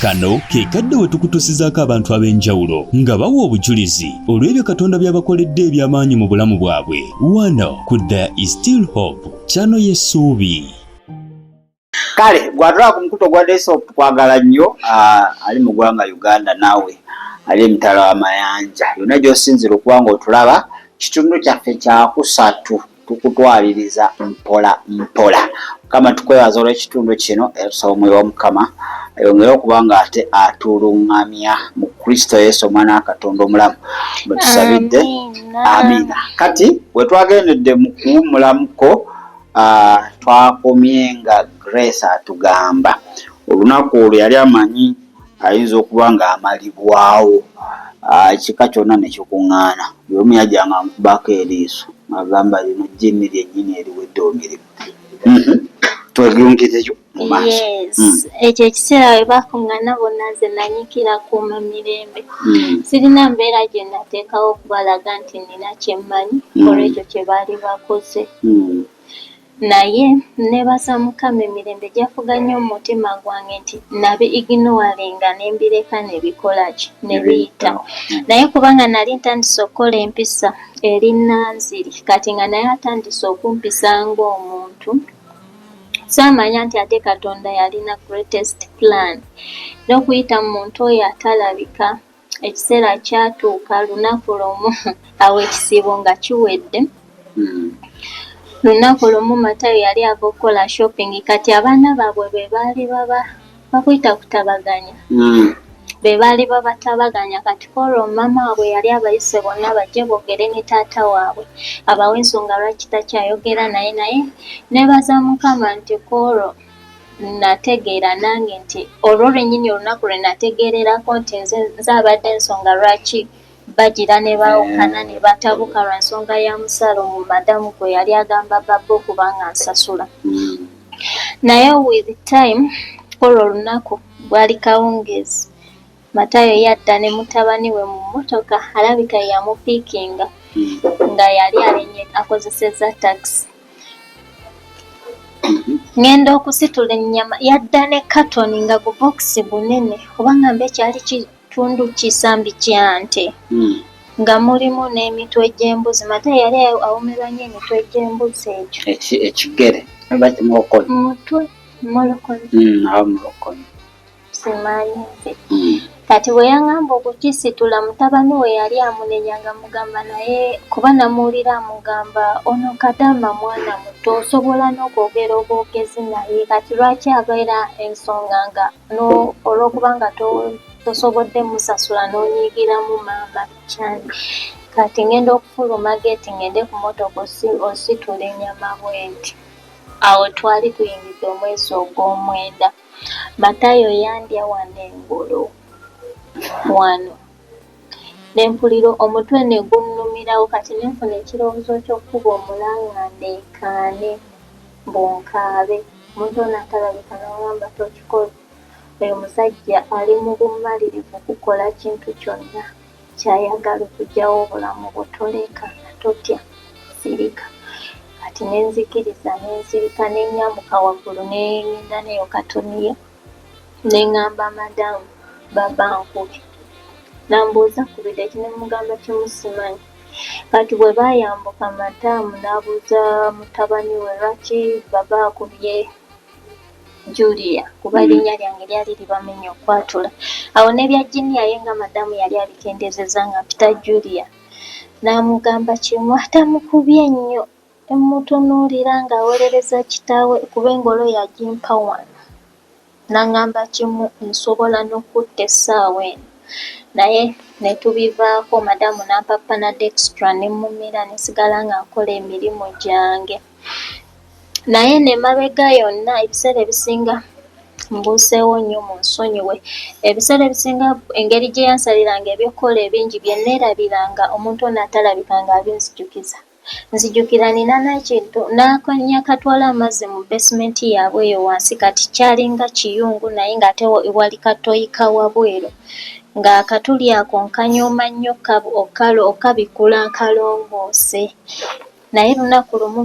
Kano ke kadde we tukutuusizaako abantu ab'enjawulo nga bawa obujulizi olw'ebyo Katonda by'abakoledde eby'amaanyi mu bulamu bwabwe. Wano ku There is Still Hope, kyano y'essuubi. Kale gwatulaba ku mukutu ogwa Desop, twagala nnyo ali mu ggwanga Uganda, naawe ali emitala w'amayanja, yonna gy'osinzira okuba nga otulaba. Kitundu kyaffe kyakusatu, tukutwaliriza mpola mpola. Mukama, tukwebaza olw'ekitundu kino, era tusaba omwoyo wa Mukama ayongere okuba nga ate atuluŋŋamya mu Kristo Yesu, omwana wa Katonda omulamu, bwe tusabidde, amiina. Kati bwe twagendedde mu kuwummulamuko, twakomye nga Grace atugamba olunaku olwo yali amanyi ayinza okuba nga amalibwawo, ekika kyonna nekikuŋŋaana. Buli omu yajjanga nkubako eriiso, agamba lino jjini lyennyini eriwedde emirimu. Tweyongereyo mu maaso. Yes, ekyo ekiseera bwe bakuŋŋaana bonna, nze nanyikira kuuma mirembe. Sirina mbeera gye nateekawo okubalaga nti nina kye mmanyi olw'ekyo kye baali bakoze. Naye nebaza Mukama, emirembe gyafuga nnyo mu mutima gwange nti nabi ignoringa ne mbireka ne bikola ki, ne biyita. Naye kubanga nali ntandise okukola empisa eri Nanziri, kati nga naye atandise okumpisa ng'omuntu, saamanya nti ate Katonda yalina greatest plan n'okuyita mu muntu oyo atalabika. Ekiseera kyatuuka lunaku lumu, awo ekisiibo nga kiwedde, lunaku lumu Matayo yali ava okukola shopping. Kati abaana baabwe be baali baba bakuyita kutabaganya, be baali babatabaganya. Kati olwo maama waabwe yali abayise bonna bajje boogere ne taata waabwe, abawe ensonga lwaki takyayogera naye. Naye nebaza Mukama nti kwolwo nategeera nange nti olwo lwennyini olunaku lwe nategeererako nti nze abadde ensonga lwaki bagira ne baawukana ne batabuka, lwa nsonga ya musaala mu madamu gwe yali agamba baba okuba nga nsasula. Naye with time, olwo olunaku bwali kawungeezi, Matayo yadda ne mutabani we mu mmotoka, alabika yamupiikinga nga yali alinye akozesezza takisi. Ŋŋenda okusitula ennyama, yadda ne katoni nga gu bokisi gunene, oba ŋŋambe kyali kitundu kisambi kya nte, nga mulimu n'emitwe gy'embuzi. Matayo yali awoomerwa nnyo emitwe gy'embuzi egyo. Ekigere mulokozi. Mutwe mulokozi. Aba mulokozi. Simanyi nze. Kati bwe yaŋŋamba okukisitula, mutabani we yali amunenya nga mugamba, naye kuba namuwulira amugamba, "Ono kadama mwana muto, osobola n'okwogera obwogezi naye. Kati lwaki abeera ensonga nga olw'okuba nga tosobodde musasula n'onyiigiramu maama kyani?" Kati ngenda okufuluma geeti ngende ku mmotoka ositula ennyama bwe nti. Awo twali tuyingidde omwezi ogw'omwenda. Matayo yandya wano engolo wano, ne mpulira omutwe ne gunnumirawo. Kati ne nfuna ekirowoozo ky'okkuba omulanga ndeekaane mbu nkaabe. Omuntu ono atalabika n'aŋŋamba, "Tokikola. Oyo musajja ali mu bumalirivu kukola kintu kyonna ky'ayagala okuggyawo obulamu bwo. Toleekaana, totya, sirika." Kati ne nzikiriza ne nsirika, ne nyambuka waggulu ne ŋŋenda n'eyo katoniye, ne ŋŋamba madamu, "Baba ankubye." N'ambuuza, "Kubidde ki?" Ne mugamba kimu, "Simanyi." Kati bwe baayambuka, madamu n'abuuza mutabani we, "Lwaki baba akubye Julia?" kuba erinnya lyange lyali libamenya okwatula. Awo n'ebya junior ye nga madamu yali abikendeezezza nga mpita Julia. N'amugamba kimu, "Atamukubye nnyo." Emutunuulira ng'awolereza kitaawe, kuba engolo yagimpa wano. N'aŋŋamba kimu, "Nsobola n'okutta essaawa eno." Naye ne tubivaako, madamu n'ampa Panadol Extra ne mmumira, ne nsigala nga nkola emirimu gyange. Naye n'emabega yonna, ebiseera ebisinga mbuuseewo nnyo, munsonyiwe. Ebiseera ebisinga engeri gye yansaliranga ebyokukola ebingi bye neerabiranga, omuntu ono atalabika ng'abinzijukiza. Nzijukira nina n'ekintu nakatwala amazzi mu basement yaabwe eyo wansi. Kati kyalinga kiyungu, naye ng'ate wali katoyi ka wabweru, ng'akatuli ako nkanyooma nnyo okabikula nkalongoose. Naye lunaku lumu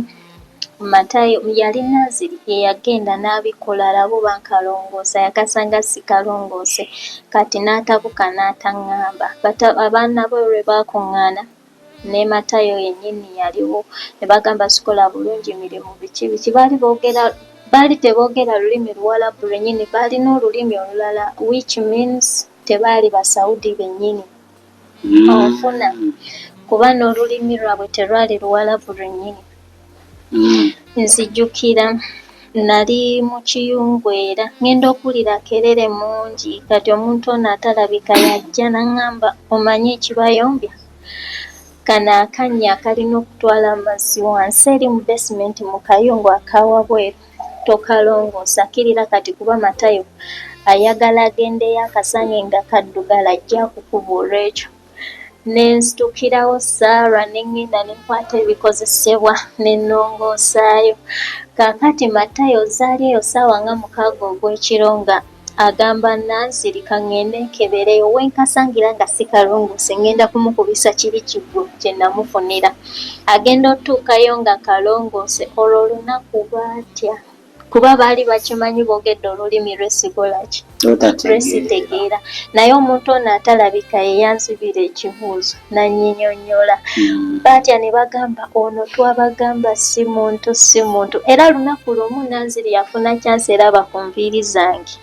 Matayo yali Nanziri ye yagenda n'abikola alabe oba nkalongoosa, yakasanga sikalongoose kati n'atabuka n'ataŋŋamba. Abaana be lwe baakuŋŋaana ne Matayo yennyini yaliwo ne bagamba sikola bulungi mirimu biki biki. Baali boogera baali teboogera lulimi Luwalabu lwennyini, baalina olulimi olulala which means tebaali Basaudi bennyini. Onfuna? Kuba n'olulimi lwabwe terwali Luwalabu lwennyini. Nzijukira nali mu kiyungu era ngenda okuwulira kerere mungi kati omuntu ono atalabika yajja n'aŋŋamba omanyi ekibayombya? Kano akannya akalina okutwala amazzi wansi eri mu basement mu kayungu aka wabweru tokalongoosa kkirira kati kuba Matayo ayagala agendeyo akasange nga kaddugala ajje akukuba olw'ekyo. Ne nsitukirawo Sarah ne ŋŋenda ne nkwata ebikozesebwa ne nnongoosaayo. Kaakati Matayo zaali eyo ssaawa nga 6 ogw'ekiro nga agamba Nanziri ka ŋŋende nkebereyo we nkasangira nga si kalongoose ŋŋenda kumukubisa kiri kigwo kye namufunira. Agenda otuukayo nga kalongoose olwo olunaku baatya. Kuba baali bakimanyi boogedde olulimi lwe sikola ki? Lwe sitegeera. Naye omuntu ono atalabika ye yanzibira ekibuuzo n'annyinyonnyola. Baatya ne bagamba ono twabagamba si muntu si muntu. Era lunaku lumu Nanziri yafuna chance eraba ku nviiri zange.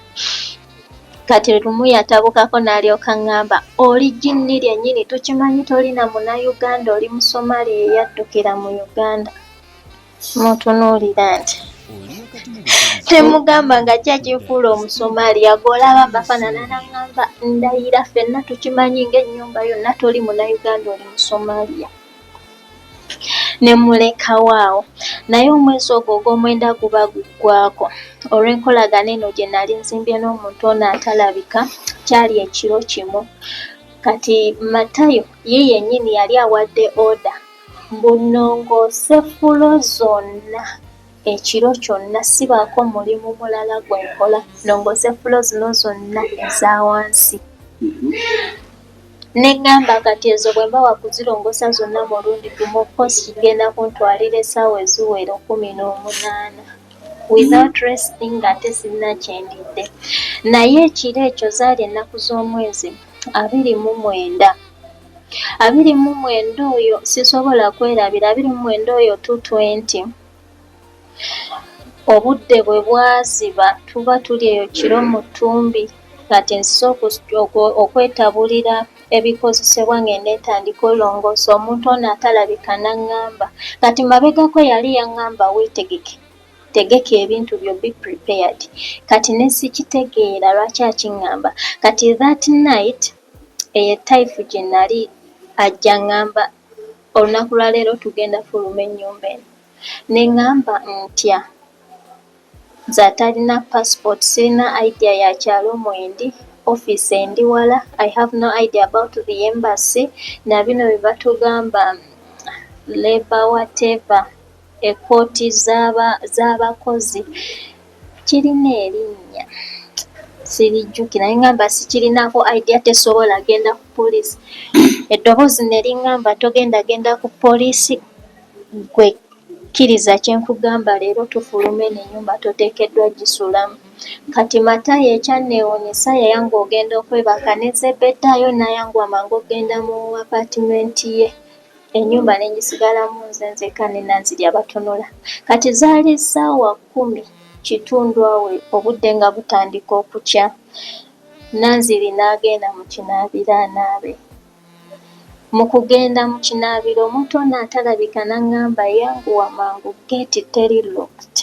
Kati lumu yatabukako n'alyoka aŋŋamba oli jinni lyennyini tukimanyi toli na Munnayuganda oli Musomaali eyaddukira mu Uganda. Mutunuulira nti temugamba nga ki ekinfuula Omusomalia gw'olaba mbafaanana n'aŋŋamba ndayira ffenna tukimanyi ng'ennyumba yonna toli Munnayuganda oli Musomalia. Ne mmulekawo awo. Naye omwezi ogwo ogw'omwenda guba guggwaako olw'enkolagana eno gye nali nzimbye n'omuntu ono atalabika kyali ekiro kimu. Kati Matayo ye yennyini yali awadde order mbu nnongoose ffulo zonna ekiro kyonna sibaako mulimu mulala gwe nkola nnongoose ffulo zino zonna eza wansi. Ne ŋŋamba kati ezo bwe mba wa kuzirongoosa zonna mulundi gumu of course kigenda kuntwalira essaawa eziwera 18 without resting ng'ate sirina kye ndidde. Naye ekiro ekyo zaali ennaku z'omwezi 29. 29 oyo sisobola kwerabira 29 oyo 220 obudde bwe bwaziba tuba tuli eyo kiro mu ttumbi kati nzise okwetabulira ebikozesebwa ngende ntandike olongoosa omuntu ono atalabika n'aŋŋamba kati mabegako yali yaŋŋamba weetegeke tegeka ebintu byo be prepared kati ne sikitegeera lwaki akiŋŋamba kati that night eyo etaifu gye nali ajja ŋŋamba olunaku lwa leero tugenda fuluma ennyumba eno ne ŋŋamba ntya nze atalina passport sirina idea ya kyalo mwendi office endi wala I have no idea about the embassy na bino bye batugamba labour whatever ekkooti z'abakozi kirina erinnya sirijjukira ne ŋŋamba sikirinako idea tesobola genda ku poliisi. Eddoboozi ne liŋŋamba togenda genda ku poliisi ggwe kkiriza kye nkugamba leero tufuluma eno ennyumba toteekeddwa gisulamu. Kati Matayo ekyanneewuunyisa yayanguwa ogenda okwebaka ne Zebedaayo n'ayanguwa mangu okugenda mu apaatimenti ye. Ennyumba ne ngisigalamu nze nzekka ne Nanziri abatunula. Kati zaali ssaawa 10:15 awo obudde nga butandika okukya. Nanziri n'agenda mu kinaabiro anaabe. Mu kugenda mu kinaabiro omuntu ono atalabika n'aŋŋamba yanguwa mangu ggeeti teri locked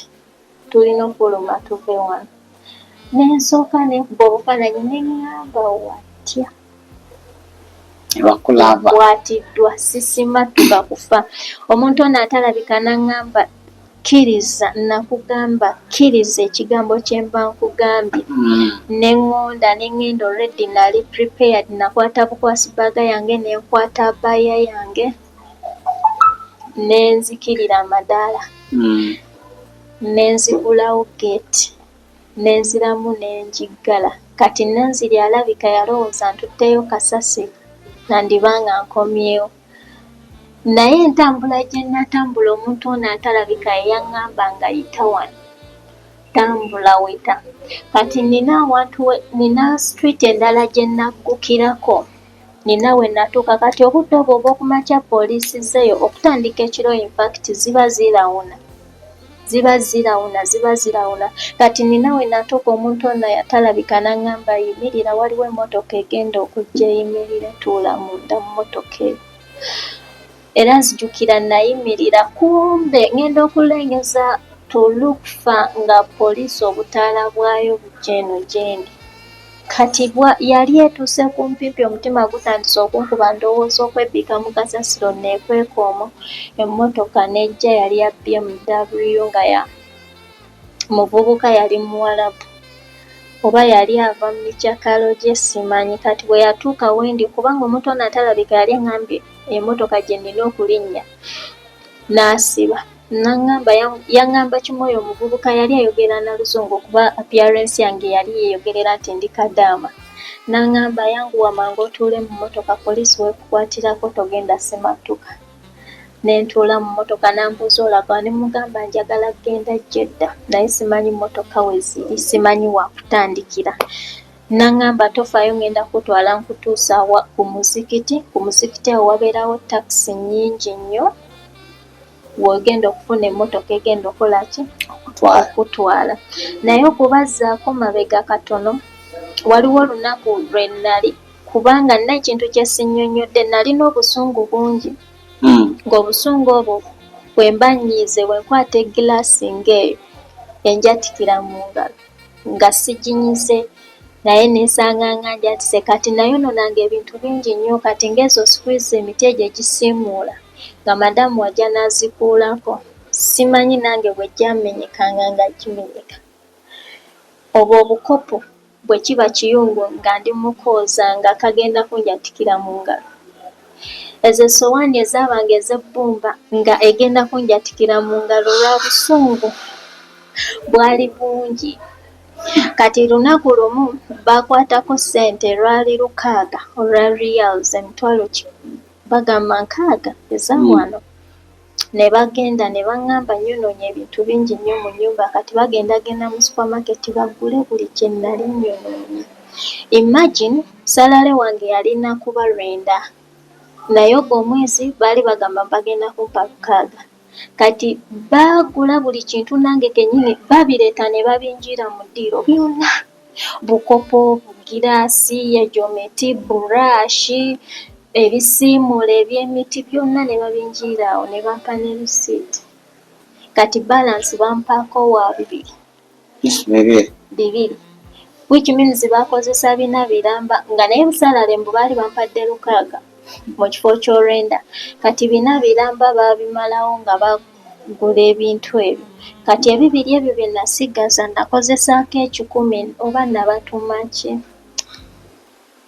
tulina okufuluma tuve wano. Ne nsooka ne nkuba obufaananyi ne ŋŋamba watya. Bakulaba. Nkwatiddwa sisimattuka kufa. Omuntu ono atalabika n'aŋŋamba kkiriza nakugamba kkiriza ekigambo kye mba nkugambye. Ne ŋŋonda ne ŋŋenda already nali prepared nakwata bukwasi bbaaga yange ne nkwata abaya yange ne nzikirira amadaala. Ne nzigulawo ggeeti ne nziramu ne ngiggala. Kati Nanziri alabika yalowooza ntutteyo kasasiro nandiba nga nkomyewo. Naye entambula gye natambula, omuntu ono atalabika yeyaŋŋamba nga yita wano, tambula weta. Kati nina awantu, nina street endala gye naggukirako, nina we natuuka. Kati obudde obwo obw'okumakya, poliisi zeeyo okutandika ekiro, infact ziba zirawuna, ziba zirawuna, ziba zirawuna. Kati nina we natuuka, omuntu ono yatalabika n'aŋŋamba, "Yimirira, waliwo emmotoka egenda okujja, eyimirire, tuula munda mu mmotoka eyo." Era nzijukira nayimirira, kumbe ngenda okulengeza tulukufa nga poliisi obutaala bwayo bujja eno gyendi. Kati yali etuuse kumpimpi, omutima gutandise okunkuba, ndowooza okwebbika mu kasasiro neekweka omwo. Emmotoka n'ejja, yali ya BMW nga ya muvubuka, yali Muwalabu oba yali ava mu mikyakalo gye simanyi. Kati bwe yatuuka wendi, kubanga omuntu ono atalabika yali aŋŋambye emmotoka gye nnina okulinnya, n'asiba naŋŋamba, yaŋŋamba kimu, oyo omuvubuka yali ayogera na Luzungu, kuba appearance yange yali yeeyogerera nti ndi kadaama. N'aŋŋamba, "Yanguwa mangu otuule mu mmotoka, poliisi weekukwatirako togenda simatuka." Ne ntuula mu mmotoka, n'ambuuza, "Olaga?" Ne mugamba, "Njagala kugenda Jeddah, naye simanyi mmotoka we ziri, simanyi wakutandikira." N'aŋŋamba, "Tofaayo, ngenda kutwala nkutuusa ku muzikiti. Ku muzikiti awo wabeerawo takisi nnyingi nnyo, w'ogenda okufuna emmotoka egenda okukola ki? Okutwala." Naye okubazzaako mabega katono, waliwo olunaku lwe nali, kubanga nina ekintu kye sinnyonnyodde, nalina obusungu bungi, ng'obusungu obwo bwe mba nnyiize, bwe nkwata eggilaasi ng'eyo enjatikira mu ngalo nga siginyize, naye neesanga nga njatise. Kati nayonoonanga ebintu bingi nnyo. Kati ng'ezo squeeze, emiti egyo egisiimuula, nga madamu wajja n'azikuulako, simanyi nange bwe gyamenyekanga nga gimenyeka. Obwo obukopo bwe kiba kiyungu nga ndi mu kwoza nga kagenda kunjatikira mu ngalo. Ezo essowaani ezaabanga ez'ebbumba nga egenda kunjatikira mu ngalo lwa busungu bwali bungi. Kati lunaku lumu baakwatako ssente, lwali 600 olwa riyals, emitwalo bagamba 60 eza wano. Ne bagenda ne baŋŋamba nnyonoonye ebintu bingi nnyo mu nnyumba. Kati bagenda genda mu supermarket bagule buli kye nnali nnyonoonye. Imagine, salary wange yalina kuba 900, naye ogwo omwezi baali bagamba bagenda kumpa 600. Kati baagula buli kintu, nange kennyini babireeta ne babinjiira mu ddiiro byonna, bukopo, bugiraasi, egyo miti, buraashi, ebisiimuula eby'emiti, byonna ne babinjiira awo, ne bampa ne risiiti. Kati balance bampaako wa 200. 200, which means baakozesa 400 biramba nga naye salary mbu baali bampadde 600 mu kifo ky'olwenda. Kati 400 biramba baabimalawo nga bagula ebintu ebyo. Kati ebibiri ebyo bye nasigaza, nakozesaako 100 oba nabatuuma ki,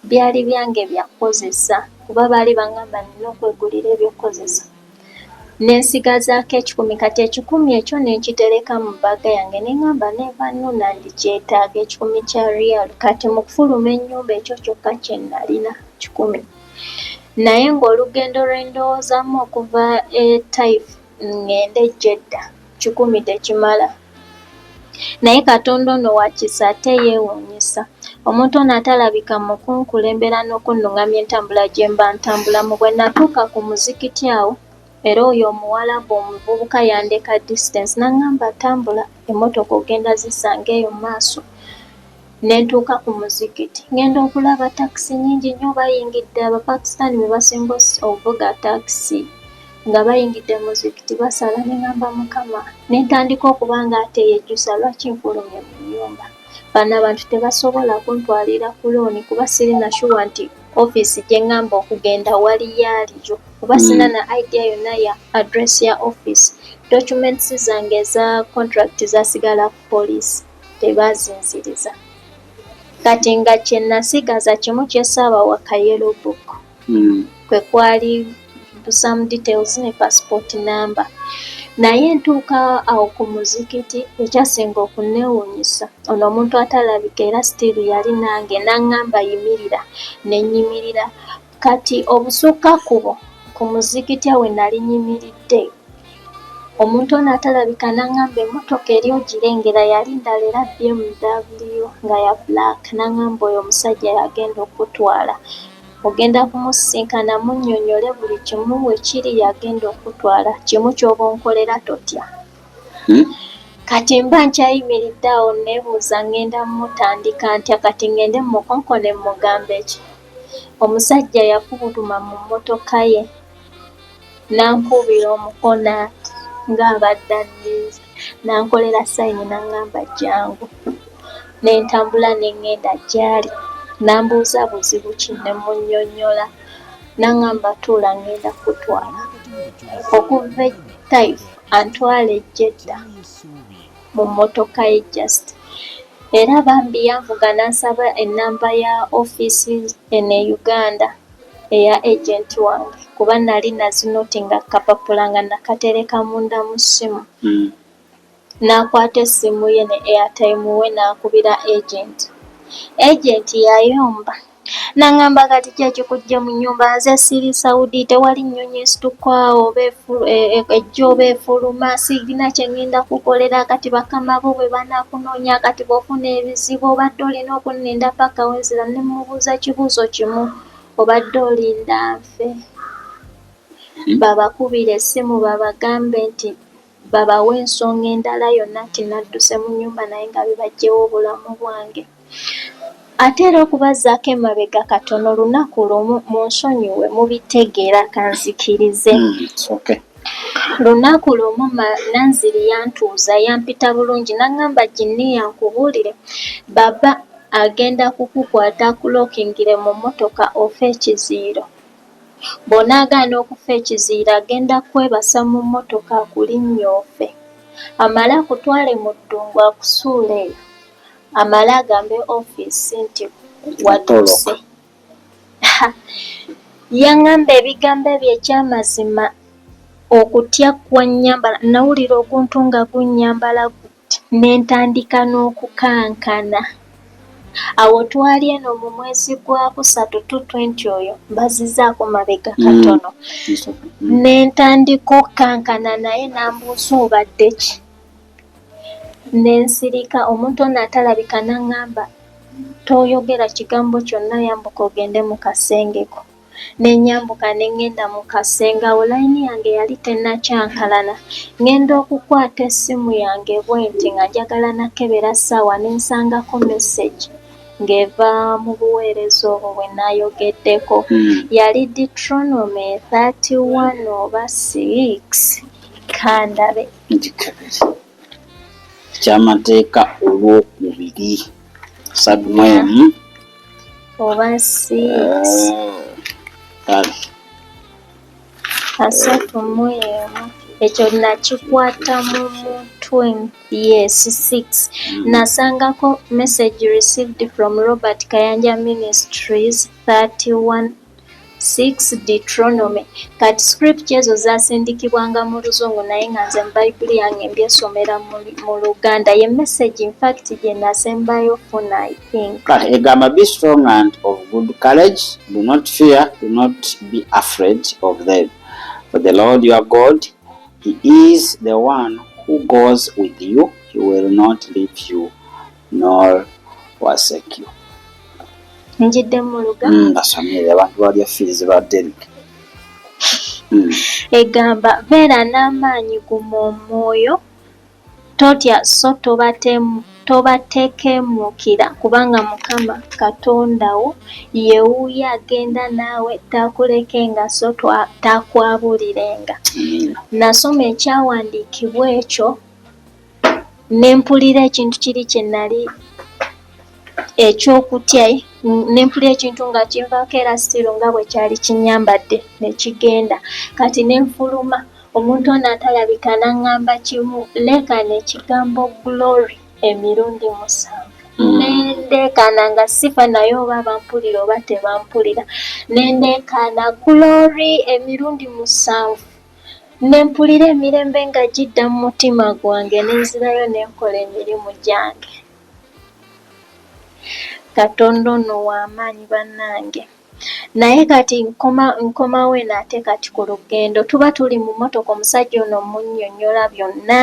byali byange bya kukozesa, kuba baali baŋŋamba nina okwegulira ebyokukozesa, ne nsigazaako 100. Kati 100 ekyo ne nkitereka mu bbaaga yange, ne ŋŋamba neeva nno nandikyetaaga, 100 kya riyal. Kati mu kufuluma ennyumba, ekyo kyokka kye nalina, 100. Naye ng'olugendo lwe ndowoozaamu okuva e Taif ŋŋende Jeddah, 100 tekimala. Naye Katonda ono wa kisa ate yeewuunyisa. Omuntu ono atalabika mu kunkulembera n'okunnuŋŋamya entambula gye mba ntambulamu, bwe natuuka ku muzikiti awo, era oyo omuwalabu omuvubuka yandeka distance, n'aŋŋamba, "Tambula, emmotoka ogenda zisanga eyo mu maaso." Ne ntuuka ku muzikiti, ŋŋenda okulaba takisi nnyingi nnyo bayingidde, Abapakisitaani be basinga okuvuga takisi, nga bayingidde mu muzikiti basala. Ne ŋŋamba, "Mukama," ne ntandika okuba nga ate yejjusa lwaki nfulumye mu nnyumba. Bano abantu tebasobola kuntwalira ku looni, kuba sirina sure nti ofiisi gye ŋŋamba okugenda waliyo aliyo, kuba sina na idea yonna ya address ya office. Documents zange eza contract zasigala ku poliisi, tebaazinziriza. Kati nga kye nasigaza kimu kyesaabawa, ka yellow book, kwe kwali some details ne passport number. Naye ntuuka awo ku muzikiti, ekyasinga okunneewuunyisa, ono omuntu atalabika era still yali nange, n'aŋŋamba, "Yimirira." Ne nnyimirira. Kati obusukka kubo Ku muzikiti awo we nali nyimiridde, omuntu ono atalabika n'aŋŋamba emmotoka eri ogirengera yali ndala era BMW nga ya black n'aŋŋamba oyo omusajja y'agenda okukutwala. Ogenda kumusisinkana munnyonnyole buli kimu we kiri y'agenda okukutwala kimu ky'oba onkolera totya. Hmm? Kati mba nkyayimiridde awo neebuuza ŋŋenda mutandika ntya kati ŋŋende mmukonkone mmugambe ki? Omusajja yafubutuma mu mmotoka ye n'ankubira omukono ati ng'abadde anninze n'ankolera sayini n'aŋŋamba jjangu. Ne ntambula ne ŋŋenda gy'ali n'ambuuza buzibu ki ne mmunnyonnyola n'aŋŋamba tuula ŋŋenda kukutwala. Okuva e Taif antwale e Jeddah mu mmotoka ye just. Era bambi yanvuga n'ansaba ennamba ya ofiisi eno e Uganda eya agent wange kuba nali nazinotinga ku kapapula nga nakatereka munda mu ssimu. N'akwata essimu ye ne airtime we n'akubira agent. Agent yayomba n'angamba kati ki ekikuggye mu nnyumba nze siri Saudi tewali nnyonyi esituka oba ejja oba efuluma sirina kye ŋŋenda kukolera kati bakama bo bwe banaakunoonya kati bw'ofuna ebizibu obadde olina okunninda paka we nzira ne mmubuuza kibuuzo kimu obadde olinda nfe? Babakubire essimu babagambe nti babawe ensonga endala yonna nti nadduse mu nnyumba naye nga bibaggyewo obulamu bwange. Ate era okubazzaako emabega katono lunaku lumu munsonyiwe mubitegeera kanzikirize. Lunaku lumu Nanziri yantuuza yampita bulungi n'angamba Jiniya nkubuulire baba agenda kukukwata akulookingire mu mmotoka ofe ekiziyiro. Bw'onaagaana okufa ekiziyiro agenda kukwebasa mu mmotoka akulinnye ofe, amale akutwale mu ddungu akusuule eyo, amale agambe ofiisi nti wadduse. Yang'amba ebigambo ebyo ekyamazima okutya kwannyambala, nnawulira oguntu nga gunnyambala ne ntandika n'okukankana. Awo twali eno mu mwezi gwa kusatu 220 oyo mbazizzaako mabega katono. Ne ntandika okukankana naye n'ambuuza obadde ki? Ne nsirika omuntu ono atalabika n'aŋŋamba toyogera kigambo kyonna yambuka ogende mu kasenge ko. Ne nnyambuka ne ŋŋenda mu kasenge awo layini yange yali tennakyankalana. Ŋŋenda okukwata essimu yange bwenti nga njagala nakebera ssaawa ne nsangako message ng'eva mu buweereza obwo bwe nayogeddeko. Yali Deuteronomy 31 oba 6 kandabe. Ngikebere. Ekyamateeka olwokubiri asatu mu emu oba 6 kale 31 ekyo nakikwata mu mutwe yes 6 nasangako message received from Robert Kayanja Ministries 31 6 Deuteronomy kati scripture ezo zasindikibwanga mu luzungu naye nga nze mu bayibuli yange mbyesomera mu luganda ye message in fact gye nasembayo funa I think. Kale egamba be strong and of good courage do not fear do not be afraid of them for the Lord your God he is the one who goes with you he will not leave you nor forsake you. Njidde mu Luganda. Basomere abantu balya fees ba Derrick. Egamba beera n'amaanyi guma omwoyo totya so tobatekemukira kubanga Mukama Katonda wo ye wuuyo agenda naawe taakulekenga so taakwabulirenga. Nasoma ekyawandiikibwa ekyo ne mpulira ekintu kiri kye nali eky'okutya ne mpulira ekintu nga kinvaako era sitiru nga bwe kyali kinnyambadde ne kigenda. Kati ne nfuluma omuntu ono atalabika n'aŋŋamba kimu leekaana ekigambo glory emirundi 7. Ne ndeekaana nga sifa naye oba bampulira oba tebampulira. Ne ndeekaana glory emirundi 7. Ne mpulira emirembe nga gidda mu mutima gwange ne nzirayo ne nkola emirimu gyange. Katonda ono w'amaanyi bannange. Naye kati nkoma nkomawo eno ate kati ku lugendo tuba tuli mu mmotoka omusajja ono mmunnyonnyola byonna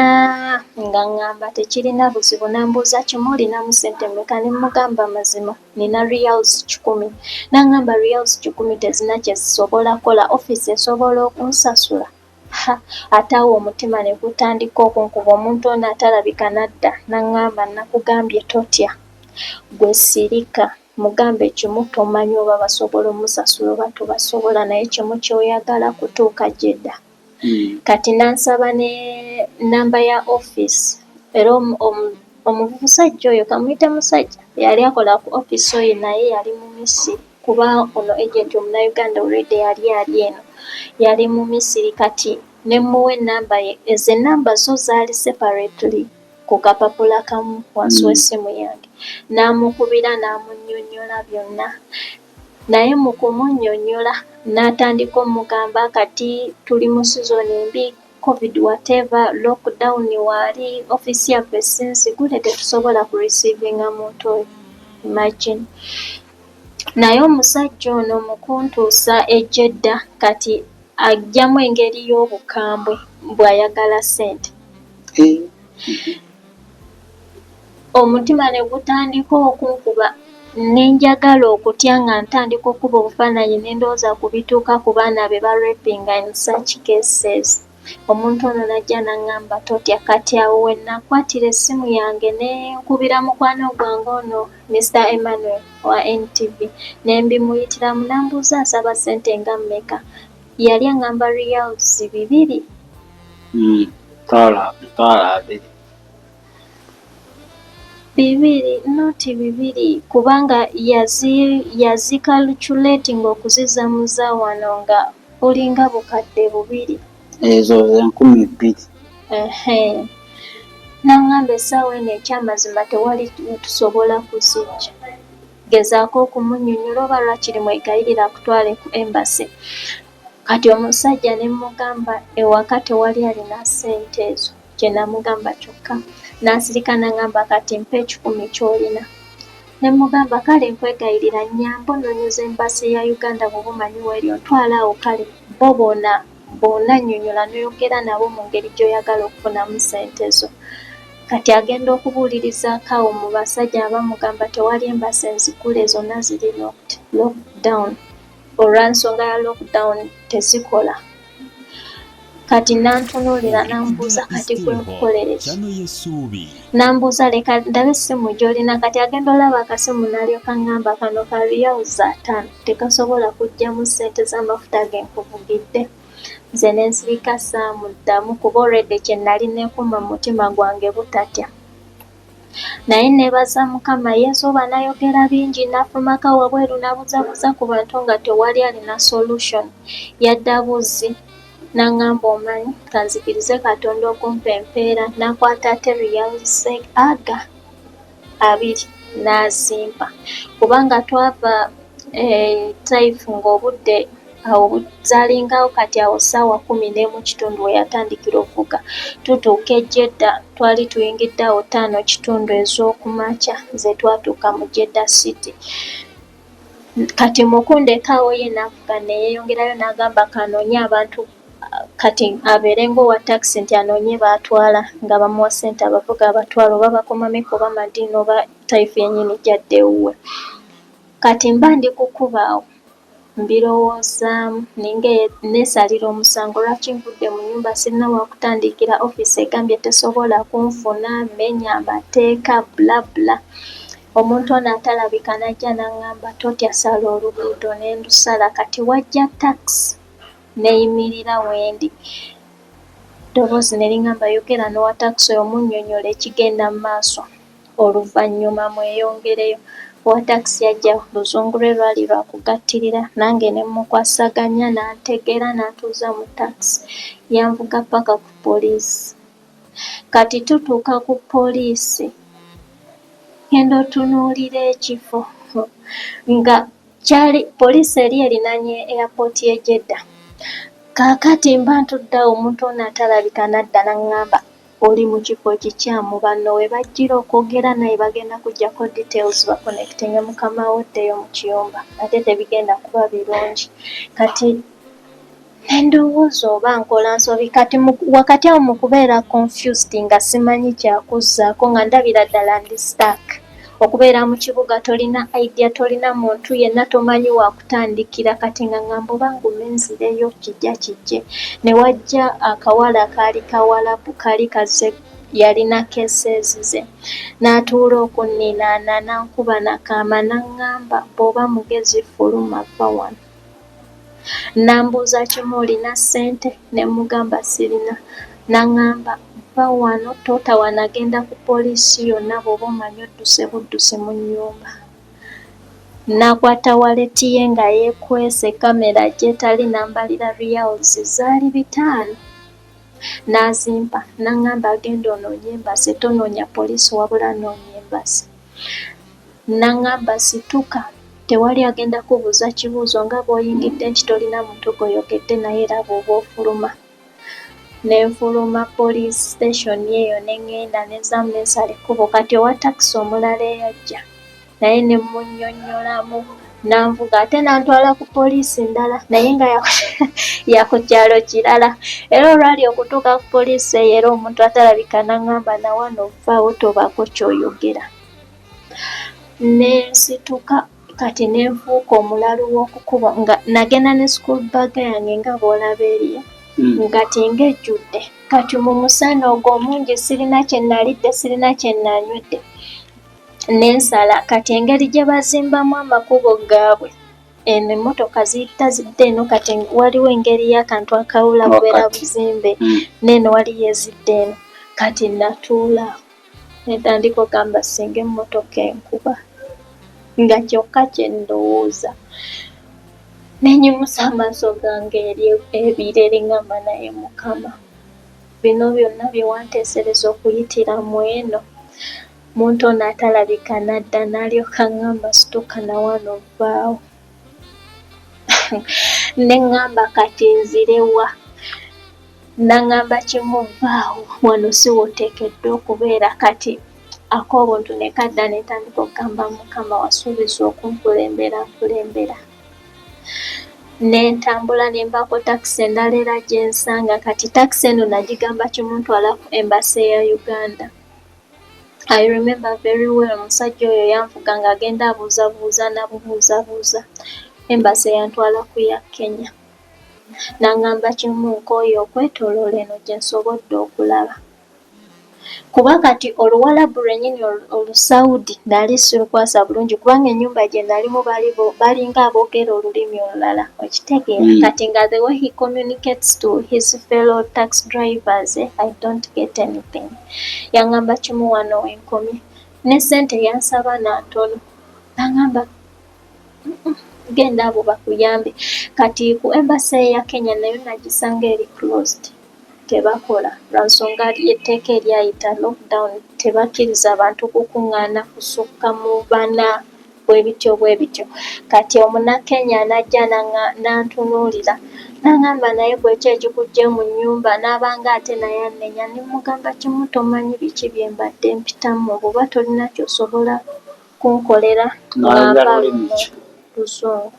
nga ŋŋamba tekirina buzibu n'ambuuza kimu olinamu ssente mmeka ne mmugamba amazima nina riyals 100 n'aŋŋamba riyals 100 tezirina kye zisobola kukola ofiisi esobola okunsasula ha ate awo omutima ne gutandika okunkuba omuntu ono atalabika n'adda n'aŋŋamba nakugambye totya gwe sirika Mugambe kimu tomanyi oba basobola omusasula oba tobasobola naye kimu kyoyagala kutuuka Jeddah. Kati nansaba ne namba ya office era omusajja oyo kamuyite musajja yali akola ku office oyo naye yali mu Misiri kuba ono agent omunauganda already yali ali eno yali mu Misiri kati nemuwa enamba ye ezo enamba zo zaali separately ku kapapula kamu wansi w'essimu yange n'amukubira n'amunnyonnyola byonna naye mu kumunnyonnyola n'atandika omugamba kati tuli mu sizoni mbi covid whatever lockdown waali ofiisi yaffe si nzigule tetusobola ku receivinga muntu oyo imagine naye omusajja ono mu kuntuusa e Jeddah kati aggyamu engeri y'obukambwe bw'ayagala ssente. Omutima ne gutandika okunkuba ne njagala okutya nga ntandika okukuba obufaananyi ne ndowooza ku bituuka ku baana be barapinga in such cases. Omuntu ono n'ajja n'aŋŋamba totya kati awo we nakwatira essimu yange ne nkubira mukwano gwange ono Mr Emmanuel owa NTV ne mbimuyitiramu n'ambuuza nsaba ssente nga mmeka yali aŋŋamba riyals 200. 20,000. 2 noti 2 kubanga yazikalculating okuzizza mu za wano nga bulinga 2000. Ezo 2000. Ehe. N'aŋŋamba essaawa eno ekyamazima tewali tusobola kuzijja. Gezaako okumunnyonnyola oba lwakiri mwegayirire akutwale ku embassy. Kati omusajja ne mmugamba ewaka tewali alina ssente ezo kye namugamba kyokka. N'asirika n'aŋŋamba kati mpa 100 ky'olina. Ne mmugamba kale nkwegayirira nnyamba onnoonyeze embassy ya Uganda bw'oba omanyi w'eri ontwale awo kale bo bona bw'onannyonnyola n'oyogera nabo mu ngeri gy'oyagala okufunamu ssente zo. Kati agenda okubuulirizaako awo mu basajja nga bamugamba tewali embassy enzigule zonna ziri locked, lockdown. Olw'ensonga ya lockdown tezikola. Kati n'antunuulira n'ambuuza kati gwe nkukolere ki? N'ambuuza leka ndabe essimu gy'olina kati agenda olaba akasimu n'alyoka aŋŋamba kano ka riyals 50 tekasobola kuggyamu ssente z'amafuta ge nkuvugidde. Nze ne nsirika saamuddamu kuba already kye nali neekuuma mu mutima gwange butatya. Naye neebaza Mukama yeesooba n'ayogera bingi n'afulumako wabweru n'abuuzabuuza ku bantu nga tewali alina solution yadda buzzi n'aŋŋamba omanyi kanzikirize Katonda okumpa empeera n'akwata ate riyals aga 20 n'azimpa kubanga twava Taif ng'obudde awo zaalingawo kati awo ssaawa 11:15 we yatandikira okuvuga tutuuka e Jeddah twali tuyingidde awo 5:15 ez'okumakya ze twatuuka mu Jeddah City. Kati mu kundeka awo ye n'avuga ne yeeyongerayo n'agamba kanoonye abantu kati abeere ng'owa takisi nti anoonye b'atwala nga bamuwa ssente abavuga abatwala oba bakoma Mecca oba Madina oba Taif yennyini gy'adda ewuwe. Kati mba ndi ku kkubo awo mbirowoozaamu ninga neesalira omusango lwaki nvudde mu nnyumba sirina wakutandikira ofiisi egambye tesobola kunfuna mmenya amateeka bla bla. Omuntu ono atalabika n'ajja n'aŋŋamba totya sala oluguudo ne ndusala kati wajja takisi n'eyimirira wendi. Eddoboozi ne liŋŋamba yogera n'owa takisi oyo omunnyonnyole ekigenda mu maaso oluvannyuma mweyongereyo. Owa takisi yajja luzungu lwe lwali lwa kugattirira nange ne mmukwasaganya n'antegeera n'antuuza mu takisi yanvuga ppaka ku poliisi. Kati tutuuka ku poliisi ngenda otunuulira ekifo nga kyali poliisi eri erinaanye airport y'e Jeddah. Kaakati mba ntudde awo omuntu ono atalabika n'adda n'aŋŋamba Oli mu kifo kikyamu, banno we bajjira okwogera naye bagenda kuggyako details baconnectinge mukama wo oddeyo mu kiyumba, ate tebigenda kuba birungi. Kati ne ndowooza oba nkola nsobi. Kati wakati awo mu kubeera confused nga simanyi kyakuzzaako, nga ndabira ddala ndi stuck. Okubeera mu kibuga tolina idea, tolina muntu yenna, tomanyi wakutandikira. Kati nga ngamba oba ngume nzireyo, kijja kijje. Ne wajja akawala, kaali kawalabu, kaali kazze, yalina cases ze, n'atuula okunninaana, n'ankuba nakaama, n'aŋŋamba, "Bw'oba mugezi fuluma, va wano." N'ambuuza kimu, "Olina ssente?" Ne mugamba sirina. N'aŋŋamba, "Va wano, tootawaana, genda ku poliisi yonna bw'oba omanyi odduse buddusi mu nnyumba." N'akwata wallet ye nga yeekwese kamera gy'etali, n'ambalira riyals, zaali 500, n'azimpa, n'aŋŋamba, "Genda onoonye embassy, tonoonya poliisi wabula noonya embassy." N'aŋŋamba, "Situka, tewali agenda kubuuza kibuuzo nga bw'oyingidde nti tolina muntu gw'oyogedde naye era bw'oba ofuluma." Ne nfuluma police station eyo, ne ŋŋenda ne nzaamu ne nsala ekkubo. Kati owa takisi omulala eyajja naye ne munnyonnyolamu, n'anvuga ate n'antwala ku poliisi ndala, naye nga ya ku kyalo kirala. Era olwali okutuuka ku poliisi eyo, era omuntu atalabika n'aŋŋamba, "Nawano vvaawo, tobaako ky'oyogera." Ne nsituka. Kati ne nfuuka omulalu w'okukuba, nga nagenda ne school bag yange nga bw'olaba eriyo, nga tingejjudde. Kati mu musana ogwo omungi, sirina kye nalidde, sirina kye nanywedde, nensala. Kati engeri gye bazimbamu amakubo gaabwe eno, emmotoka ziyita zidda eno. Kati waliwo engeri y'akantu akawula bubeera buzimbe, neeno waliyo ezidda eno. Kati natuula nentandika ogamba, singa emmotoka enkuba, nga kyokka kye ndowooza. Nenyimusa amaaso gange eri ebire, ngamba, "Naye Mukama, bino byonna bye wanteesereza okuyitira mu eno." Muntu ono atalabika nadda n'alyoka ŋŋamba, "Situka, nawano vvaawo." Ne ŋŋamba, "Kati nzirewa?" Naŋŋamba kimu, "Vvaawo wano, si w'oteekeddwa okubeera." Kati ak'obuntu ne kadda, ne ntandika okugamba, "Mukama, wasuubiza okunkulembera, nkulembera." Ne ntambula ne nvaako takisi endala era gye nsanga. Kati takisi eno nagigamba kimu, ntwala ku embassy ya Uganda. I remember very well, omusajja oyo yanvuga ng'agenda abuuzabuuza nabubuuzabuuza. Embassy yantwala ku ya Kenya. N'aŋŋamba kimu, "Nkooye okwetooloola eno gye nsobodde okulaba." Kuba kati Oluwalabu lwennyini Olusaudi nali sirukwasa bulungi, kubanga ennyumba gye nalimu balinga aboogera olulimi olulala, okitegeera? Kati nga the way he communicates to his fellow taxi drivers, I don't get anything. Yaŋŋamba kimu, "Wano wenkomye." Ne ssente yansaba nantono, n'aŋŋamba, "Genda abo bakuyambe." Kati ku embassy eya Kenya nayo nagisanga eri closed, tebakola, lwa nsonga etteeka eryayita lockdown, tebakkiriza bantu kukuŋŋaana kusukka mu bana, bwe bityo bwe bityo. Kati Omunnakenya n'ajja n'antunuulira, n'aŋŋamba, "Naye gwe ki ekikuggye mu nnyumba?" N'abanga ate naye annenya. Ne mmugamba kimu, "Tomanyi biki bye mbadde mpitamu. Bw'oba tolina ky'osobola kunkolera, ŋŋamba lumu Luzungu."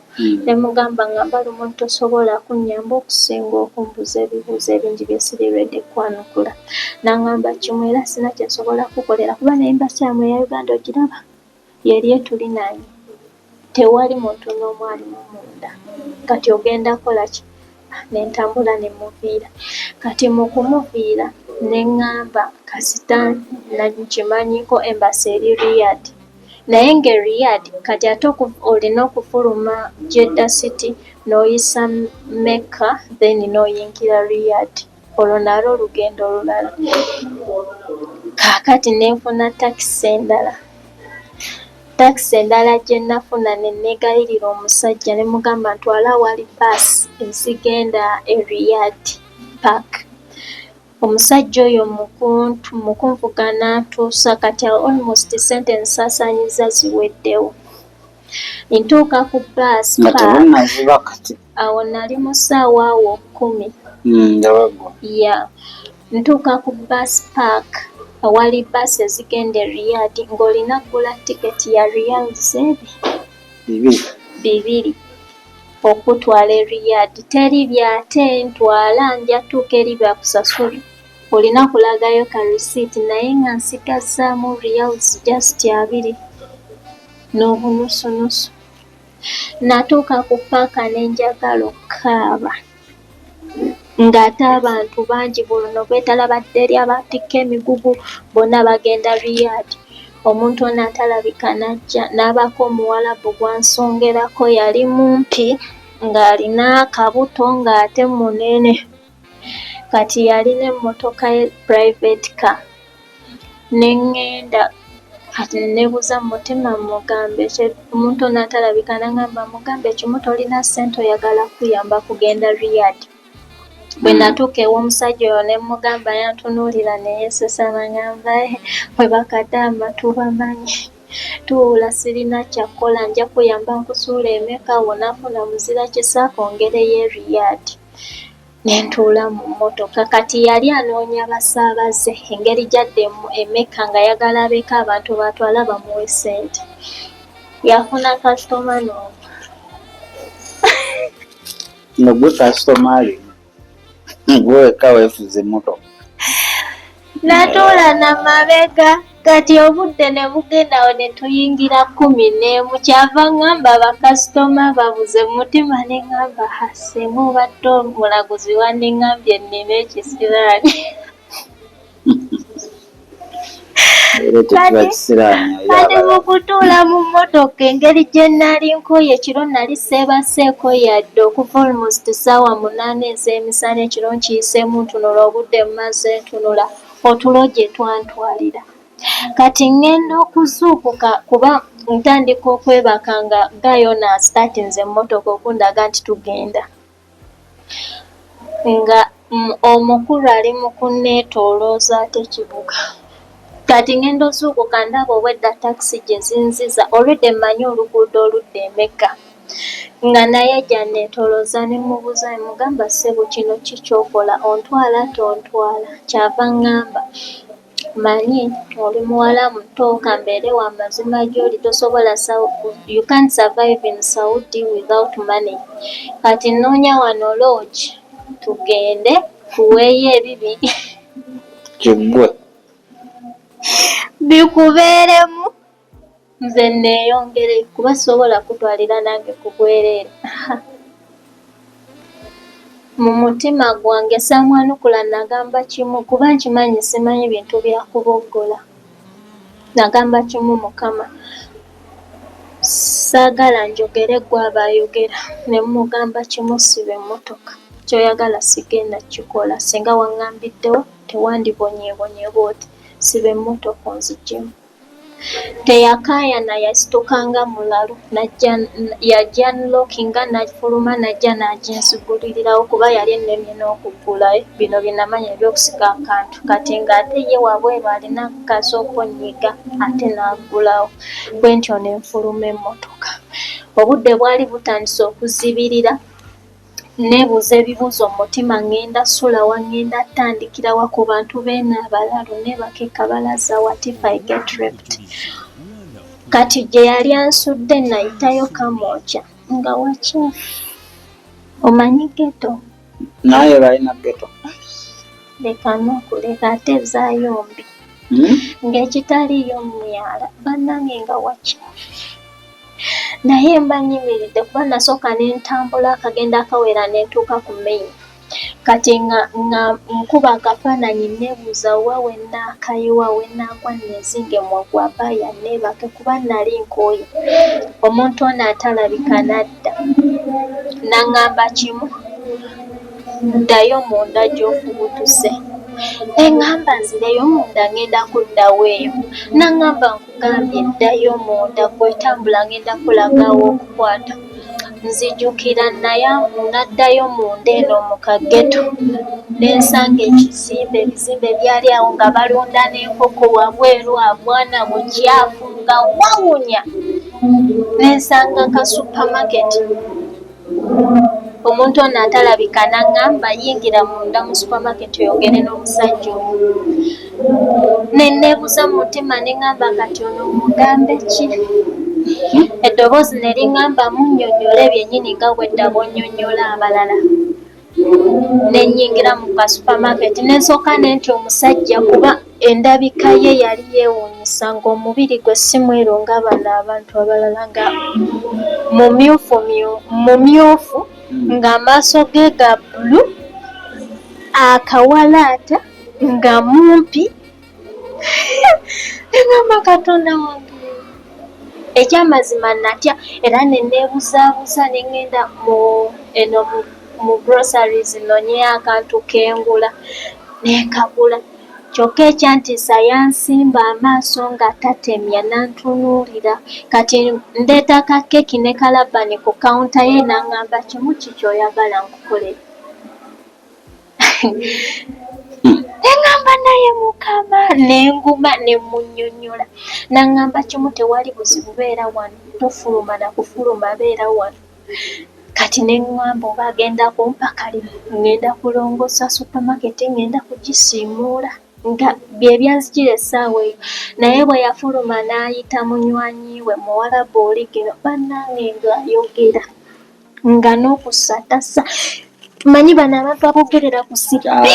Ne mugamba, ŋŋamba lumu, "Tosobola kunnyamba okusinga okumbuuza ebibuuzo ebingi bye siri ready kwanukula." N'aŋŋamba kimu, "Era sina kye nsobola kukolera, kuba ne embassy yammwe eya Uganda ogiraba yeri etulinaanye, tewali muntu n'omu alimu munda. Kati ogenda kukola ki?" Ne ntambula ne muviira. Kati mu kumuviira ne ŋŋamba, kasita nkimanyiiko embassy eri Riyadh, naye ng'e Riyadh kati ate olina okufuluma Jeddah City n'oyisa Mecca, then n'oyingira Riyadh, olwo nalwo olugendo olulala. Kaakati ne nfuna takisi endala. Takisi endala gye nafuna, ne neegayirira omusajja ne mugamba, "Ntwala awali baasi ezigenda e Riyadh Park." Omusajja oyo mu kunvuga n'antuusa. Kati awo almost ssente nsaasaanyizza ziweddewo. Ntuuka ku baasi Nga park. Tebunnaziba kati. Awo nali mu ssaawa awo 10. Nga baggwa. Yeah. Ntuuka ku bus park awali bbaasi ezigenda e Riyadh ng'olina kugula tiketi ya riyals 2 okutwala e Riyadh. Teri byate ntwala nja tuuka eri bakusasula. Olina kulagayo ka receipt naye nga nsigazzaamu riyals just 2 n'obunusunusu. Natuuka ku ppaaka ne njagala okukaaba ng'ate abantu bangi buno beetala badda eri abatikka emigugu bonna bagenda Riyadh. Omuntu ono atalabika n'ajja n'abaako Omuwalabu gw'ansongerako yali mumpi ng'alina akabuto ng'ate munene. Kati yalina emmotoka ye private car. Ne ŋŋenda kati ne neebuuza mu mutima mmugambe ki? Omuntu ono atalabika n'aŋŋamba mugambe kimu tolina ssente oyagala kukuyamba kugenda Riyadh. Bwe natuuka ew'omusajja oyo ne mmugamba yantunuulira ne yeesesa n'aŋŋamba mwe bakadaama tubamanyi. Tuula sirina kya kukola nja kukuyamba nkusuule e Mecca bw'onaafuna muzira kisa akwongereyo e Riyadh. Ne ntuula mu mmotoka. Kati yali anoonya basaabaze engeri gy'adda e Mecca ng'ayagala abeeko abantu b'atwala bamuwe ssente. Yafuna kasitoma n'omu. No gwe kasitoma ali gwe wekka weefuze emmotoka. Natuula na mabega kati obudde ne bugenda awo ne tuyingira 11 kyava ŋŋamba bakasitoma babuze mu mutima ne ŋŋamba ha singa obadde omulaguzi wandiŋŋambye nnime ekisiraani. Kati mu kutuula mu mmotoka engeri gye nali nkooye ekiro nali seebaseeko yadde okuva almost ssaawa 8 ez'emisana ekiro nkiyiseemu ntunula obudde mmaze ntunula otulo gye twantwalira. Kati ŋŋenda okuzuukuka kuba ntandika okwebaka nga guy ono asitaatinze emmotoka okundaga nti tugenda. Nga omukulu ali mu kunneetoolooza ate kibuga. Kati ŋŋenda ozuukuka ndaba obwedda takisi gye zinziza already mmanyi oluguudo oludda e Mecca. Nga naye gy'anneetoolooza ne mmubuuza ne mmugamba ssebo kino ki ky'okola ontwala tontwala? Ky'ava aŋŋamba manyi oli muwala muto ka mbeere wa mazima gy'oli tosobola you can't survive in Saudi without money. Kati nnoonya wano lodge tugende tuweeyo ebibiri. Kiggwe. Bikubeeremu nze neeyongere kuba sisobola kutwalira nange ku bwereere. Mu mutima gwange saamwanukula nagamba kimu kuba nkimanyi simanyi bintu bya kuboggola. Nagamba kimu Mukama saagala njogere ggwe aba ayogera ne mmugamba kimu siba emmotoka ky'oyagala sigenda kukikola singa waŋŋambiddewo tewandibonyeebonye bw'oti siba emmotoka onzigyemu. Teyakaayana yasituka nga mulalu yajja unlockinga n'afuluma n'ajja n'aginzigulirirawo kuba yali ennemye n'okuggula bino bye namanya eby'okusika akantu kati ng'ate ye wabweru alina kasooka onnyiga ate n'aggulawo bwe ntyo ne nfuluma emmotoka. Obudde bwali butandise okuzibirira neebuuza ebibuuzo mu mutima ŋŋenda sula wa ŋŋenda ttandikira wa ku bantu beeno abalalu neebaka e kabalaza what if I get raped? Kati gye yali ansudde nayitayo Kamwokya nga wakyafu. Omanyi ghetto? Naye balina ghetto. Leka n'okuleka ate ezaayo mbi. Ng'ekitaliiyo myala bannange nga wakyafu. Naye mba nnyimiridde kuba nasooka ne ntambula akagendo akawera ne ntuuka ku main. Kati nga nga nkuba akafaananyi nneebuuza wa we nnaakayiwa we nnaagwa nneezinge mu gwabaaya nneebake kuba nali nkooye. Omuntu ono atalabika n'adda n'aŋŋamba kimu ddayo munda gy'ofubutuse. Ne ŋŋamba nzireyo munda ŋŋenda kuddawa eyo? N'aŋŋamba nkugambye ddayo munda ggwe tambula ŋŋenda kukulaga aw'okukwata. Nzijukira naddayo munda eno mu ka ghetto ne nsanga ekizimbe, ebizimbe byali awo nga balunda n'enkoko wabweru abwana bukyafu nga wawunya. Ne nsanga ka supermarket. Omuntu ono atalabika n'aŋŋamba yingira munda mu supermarket oyogere n'omusajja oyo. Ne neebuuza mu mutima ne ŋŋamba kati ono mugambe ki? Eddoboozi ne liŋŋamba munnyonnyole byennyini nga bw'edda bw'onnyonnyola abalala. Ne nnyingira mu ka supermarket ne nsooka ne ntya omusajja kuba endabika ye yali yeewuunyisa ng'omubiri gwe si mweru nga bano abantu abalala nga mumyufu mumyufu ng'amaaso ge ga bbulu akawalaata nga mumpi engamba Katonda wange ekyamazima natya era ne neebuzaabuza ne ŋŋenda mu eno mu groceries nonye akantu kengula ne nkagula kyokka ekyantiisa yansimba amaaso nga tatemya n'antunuulira kati ndeeta ka keeki ne kalabani ku kawunta ye n'aŋŋamba kimu ki ky'oyagala nkukolere. Neŋŋamba naye Mukama ne nguma ne mmunnyonnyola n'aŋŋamba kimu tewali buzibu beera wano tofuluma na kufuluma beera wano. Kati ne ŋŋamba oba agenda kumpa kalimu ŋŋenda kulongoosa supamaketi ŋŋenda kugisiimuula nga bye byanzijira essaawa eyo. Naye bwe yafuluma n'ayita munywanyi we Muwarabu oligino bannange ng'ayogera nga n'okussa tassa. Manyi bano abantu aboogerera ku sipiidi.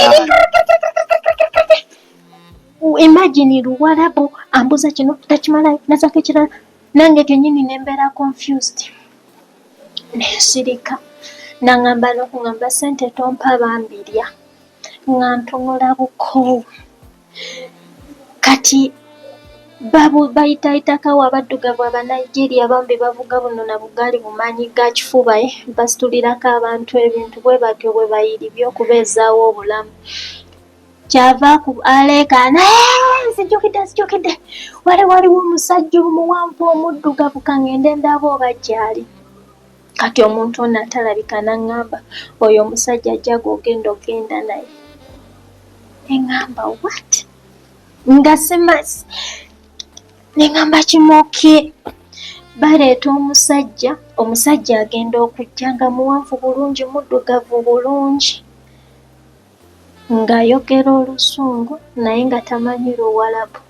Imagine Luwarabu ambuuza kino takimalayo nazaako ekirala nange kennyini ne mbeera confused. Nensirika nangamba n'okungamba ssente tompa bambirya nga ntunula bukoowu. Kati bayitaayitako awo abaddugavu Abanigeria bambi bavuga buno na bugaali bumaanyi ga kifuba eh, basitulirako abantu ebintu bwe batyo bwe bayiribye okubeezaawo obulamu. Kyava aleekaana nzijukidde nzijukidde wali waliwo omusajja omuwanvu omuddugavu kangende ndabe oba gy'ali. Kati omuntu ono atalabika n'aŋŋamba oyo omusajja ajja gw'ogenda okugenda naye. Ne ŋŋamba what? Nga simanyi ne ŋŋamba kimoke. Baleeta omusajja, omusajja agenda okujja nga muwanvu bulungi muddugavu bulungi. Ng'ayogera Oluzungu naye nga tamanyi Luwalabu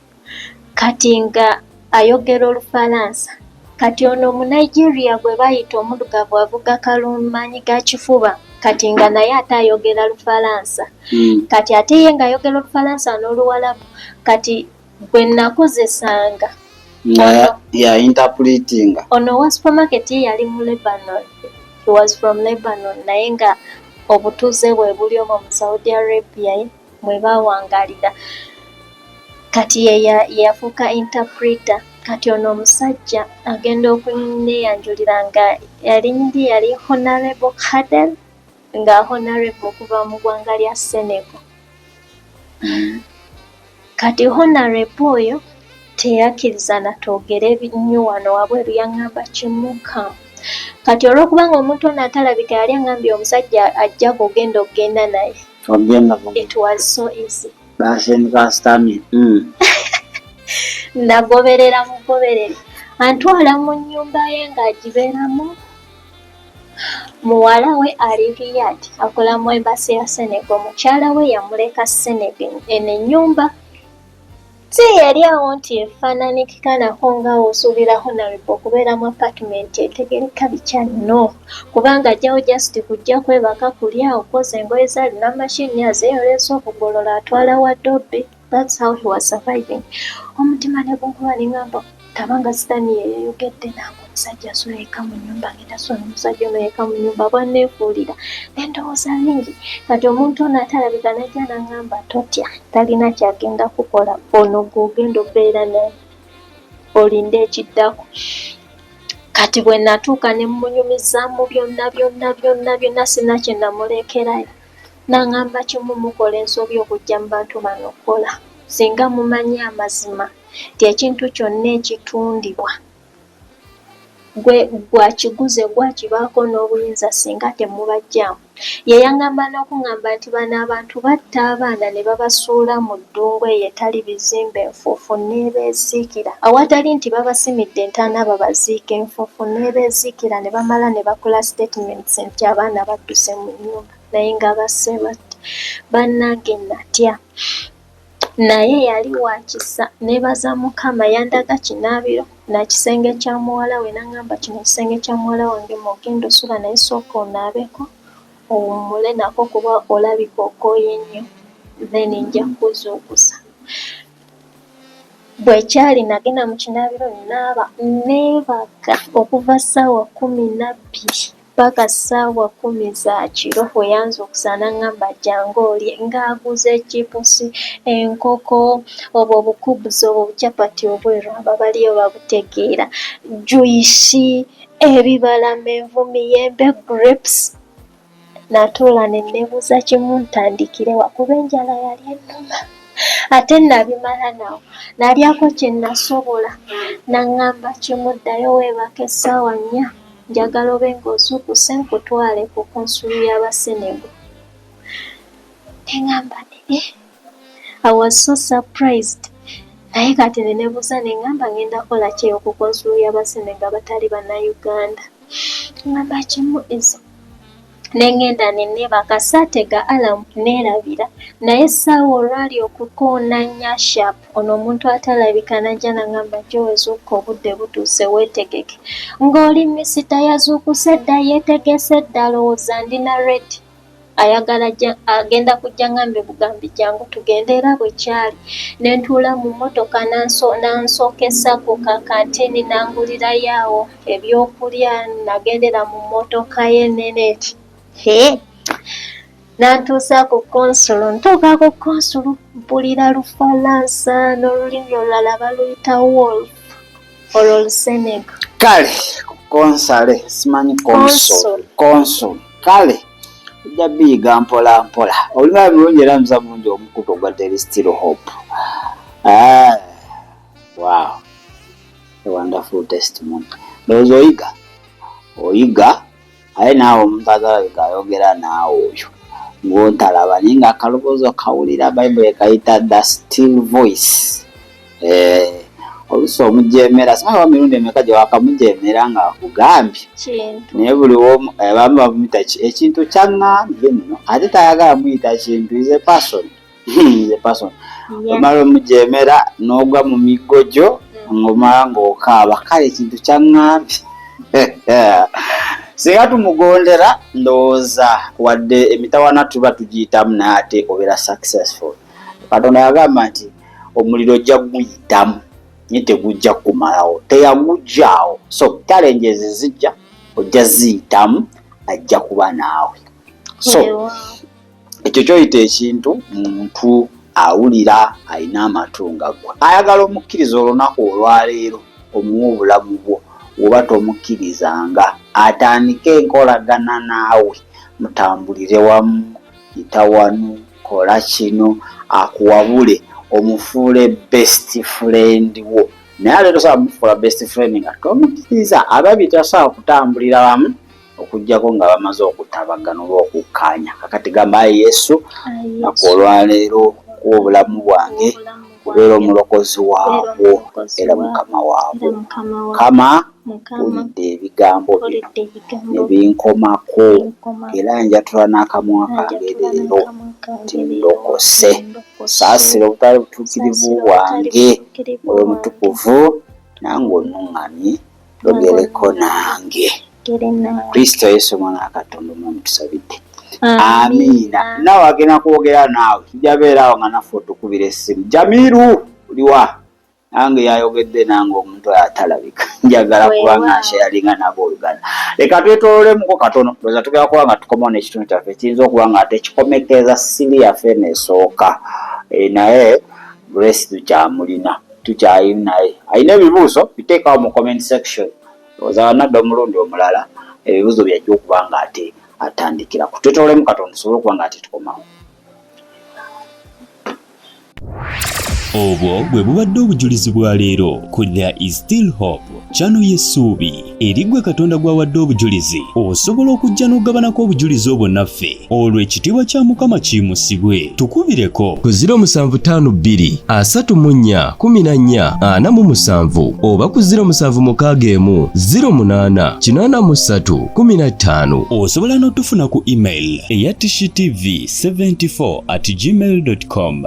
kati nga ayogera Olufalansa. Kati ono Omunigeria gwe bayita omuddugavu avuga kalumaanyi ga kifuba kati nga naye ate ayogera Lufalansa. Kati ate ye ng'ayogera Olufalansa n'Oluwalabu kati gwe nakozesanga nga ya interpretinga. Ono owa supermarket ye yali mu Lebanon. He was from Lebanon naye nga obutuuze bwe buli omwo mu Saudi Arabia mwe bawangalira. Kati ye yafuuka interpreter. Kati ono omusajja agenda okunneeyanjulira nga erinnya lye yali Honorable Khadel nga Honorable okuva mu ggwanga lya Senegal. Kati Honorable oyo teyakkiriza na twogere nnyo wano wabweru yaŋŋamba kimu come. Kati olw'okubanga omuntu ono atalabika yali aŋŋambye omusajja ajja gw'ogenda okugenda naye. It was so easy. Nagoberera mugoberere. Antwala mu nnyumba ye ng'agibeeramu. Muwala we ali Riyadh akola mu embassy ya Senegal. Mukyala we yamuleka Senegal. Eno ennyumba si yali awo nti efaananikika nako nga osuubira Honorable okubeera mu apartment etegereka bitya no kubanga ajjawo just kujja kwebaka kulya okwoza engoye ze alina mashini azeeyolesa okugolola atwala wa dobbi. That's how he was surviving. Omutima ne gunkuba ne ŋŋamba tabanga sitaani ye yayogedde nange omusajja asula yekka mu nnyumba ngenda sula n'omusajja ono yekka mu nnyumba bwanneefuulira ne ndowooza bingi kati omuntu ono atalabika n'ajja n'aŋŋamba totya talina ky'agenda kukola ono gw'ogenda obeera naye olinde ekiddako. Kati bwe natuuka ne mmunyumizaamu byonna byonna byonna byonna sirina kye namulekerayo. N'aŋŋamba kimu mukola ensobi okujja mu bantu bano okukola singa mumanyi amazima nti ekintu kyonna ekitundibwa Gwe gwakiguze gwakibaako n'obuyinza singa temubajjaamu. Ye yangamba n'okungamba nti bano abantu batta abaana ne babasuula mu ddungu eyo etali bizimbe enfuufu n'ebeeziikira awatali nti babasimidde entaana babaziike enfuufu n'ebeeziikira ne bamala ne bakola statements nti abaana badduse mu nnyumba naye nga basse batte. Bannange natya. Naye yali wa kisa nebaza Mukama yandaga kinaabiro na kisenge kya muwala we nangamba kino kisenge kya muwala wange mw'ogenda osula naye sooka onaabeko owummule nako kuba olabika okooye nnyo then nja kukuzuukusa. Bwe kyali nagenda mu kinaabiro naaba neebaka okuva ssaawa 12 ppaka ssaawa kkumi za kiro we yanzuukusa n'angamba jangu olye ng'aguze chipusi, enkoko, obwo obukubuzi obwo obuchapati obweru ababaliyo babutegeera, juyisi, ebibala amenvu, miyembe, grapes. Natuula ne nneebuuza kimu ntandikire wa kuba enjala yali ennuma ate nabimala nawo nalyako kye nasobola n'aŋŋamba kimu ddayo weebake essaawa nnya njagala obe ng'ozuukuse nkutwale ku konsulu y'Abasenego. Ne ŋŋamba eh, I was so surprised naye kati ne neebuuza ne ŋŋamba ŋŋenda kukola ki eyo ku konsulu y'Abasenego abatali Bannayuganda. Ŋŋamba kimu is ne ŋŋenda ne neebaka saatega alarm neerabira naye essaawa olwali okukoona nnya sharp ono omuntu atalabika n'ajja n'aŋŋamba Joe zuukuka obudde butuuse weetegeke ng'oli misita yazuukuse dda yeetegese dda alowooza ndi na ready ayagala agenda kujja ngambe bugambi jangu tugende era bwe kyali ne ntuula mu mmotoka n'ansookesa ku kakantini n'angulirayo awo ebyokulya nagendera mu mmotoka ye ennene eti hee n'antuusa ku konsulu ntuuka ku konsulu mpulira Lufalansa n'olulimi olulala baluyita wolf olwo Olusenego. Kale konsale simanyi consul consul kale ojja biyiga mpola mpola olina birungi era musa mulungi omukutu ogwa There is Still Hope. Ah, wow, a wonderful testimony. Ndowooza oyiga oyiga aye naawe omuntu atalabika ayogera naawe oyo ng'otalaba naye nga akaloboozi okawulira bayibuli ekayita the still voice eh, oluusi omujeemera simanyi oba mirundi emeka gye wakamujeemera ng'akugambye naye buli womu eh, bamu bamuyita ekintu kyaŋŋambye nno ate tayagala muyita kintu is a person is a person omala omujeemera n'ogwa mu miggo gyo mm. ng'omala ng'okaaba kale ekintu kyaŋŋambye singa tumugondera ndowooza wadde emitawana tuba tugiyitamu naye ate obeera successful katonda yagamba nti omuliro ojja guyitamu naye tegujja kukumalawo teyagujjaawo so challenges zijja ojja ziyitamu ajja kuba naawe so ekyo kyoyita ekintu muntu awulira alina amatu nga gwe ayagala omukkiriza olunaku olwaleero omuwa obulamu bwo woba tomukkirizanga atandike enkolagana naawe mutambulire wamu yita wano kola kino akuwabule omufuule best friend wo naye ate tosobola mufuula best friend nga tomukkiriza ababi tasobola kutambulira wamu okuggyako nga bamaze okutabagana oba okukkaanya kakati gamba ayi yesu naku olwaleero kuwa obulamu bwange kubeera omulokozi waabwo era mukama waabwo mukama mpulidde ebigambo bino ne binkomako era njatula n'akamwa kange leero nti ndokose saasira obutali butuukirivu bwange oyo mutukuvu nange onuŋŋamye yogereko nange kristo yesu omwana wa katonda omulamu tusabidde amiina naawe agenda kwogera naawe tujja beera awo nga naffe otukubira essimu jamiru oliwa nange yayogedde nange omuntu oyo atalabika njagala kuba nga nshayalinga nabooluganda leka twetololemuko katono ndoza tugenda kuba nga tukomawo n'ekitundu kyaffe ekiyinza okuba nga ate kikomekkereza siri yaffe eno esooka eh, naye grace tukyamulina tukyali naye alina ebibuuzo biteekawo mu comment section ndowooza wanadda omulundi omulala ebibuuzo byajja okuba nga ate atandikira ku twetololemu katono tusobole okuba nga ate tukomawo Obwo bwe bubadde obujulizi bwa leero ku There is Still Hope. Channel y'essuubi eri ggwe Katonda gw'awadde obujulizi. Osobola okujja n'ogabanako obujulizi obwo naffe, olwo ekitiibwa kya Mukama kiyimusibwe. Tukubireko ku 0752 34 14 47 oba ku 0761 08 83 15. Osobola n'otufuna ku email eya tishitv74 at gmail com.